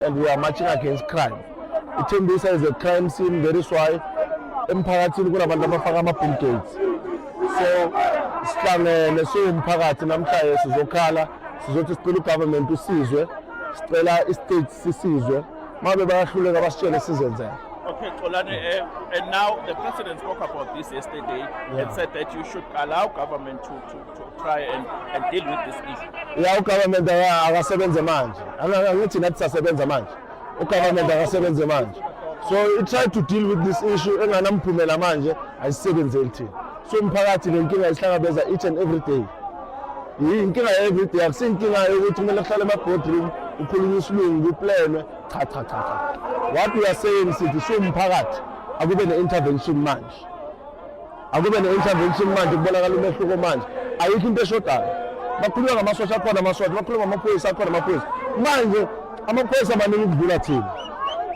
And we are marching against crime. IThembisa is a crime scene, that is why emphakathini kunabantu abafaka ama-bill gates. So sihlangene siwumphakathi namhlanje sizokhala, sizothi sicela ugovernment usizwe, sicela i-state sisizwe. Mabe bayahluleka basitshele sizenzele. Okay, Xolani, and now the president spoke about this yesterday and said that you should allow government to try and deal with this issue. Ya, ugovernment akasebenze manje. Angithi nathi sasebenza manje. Ugovernment akasebenze manje. So i try to deal with this issue enganamphumela manje ayisebenzeli thina. So umphakathi le nkinga isihlangabeza each and every day. Yinkinga every day, akusinkinga yokuthi kumele kuhlale ema-boardroom ukhulunywe isilungu kuplanwe. Cha, cha, cha, cha. What we are saying, sithi siwumphakathi akube ne-intervention manje, akube ne-intervention manje, kubonakala umehluko manje. Ayikho into eshodayo. Bakhulunywa ngamasosha, akhona amasosha. Bakhuluma ngamaphoyisa, akhona amaphoyisa. Manje amaphoyisa maningi ukudlula thina.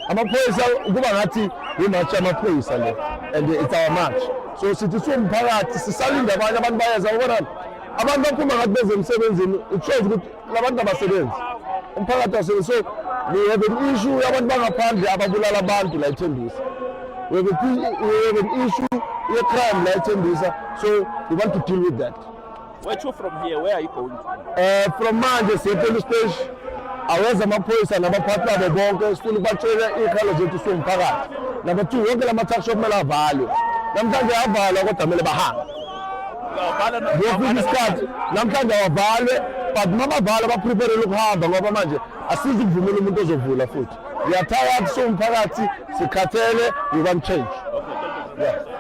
Amaphoyisa kuba ngathi imarch yamaphoyisa le, and it's our march. So sithi siwumphakathi sisalinda abanye abantu bayeza. Ubona abantu baphuma ngathi beze emsebenzini, it shows ukuthi labantu abasebenzi, umphakathi awasebenzi. So we have an issue yabantu bangaphandle ababulala abantu la eThembisa. We have an issue ye-crime la eThembisa, so we want to deal with that. Where to from here? Where are you going to? From manje siye police station. Aweza amaphoyisa nabaphathi babo bonke, sifuna ukubatshela iy'khalo zethu siwumphakathi. Number two, wonke la ma-tuck shop kumele avalwe. Namhlanje avalwa kodwa kumele bahambe. Kuyofika isikhathi namhlanje awavalwe, but uma bavalwa bapreparele ukuhamba ngoba manje asizi ukuvumela umuntu ozovula futhi. We are tired siwumphakathi, sikhathele, we want change. Yeah.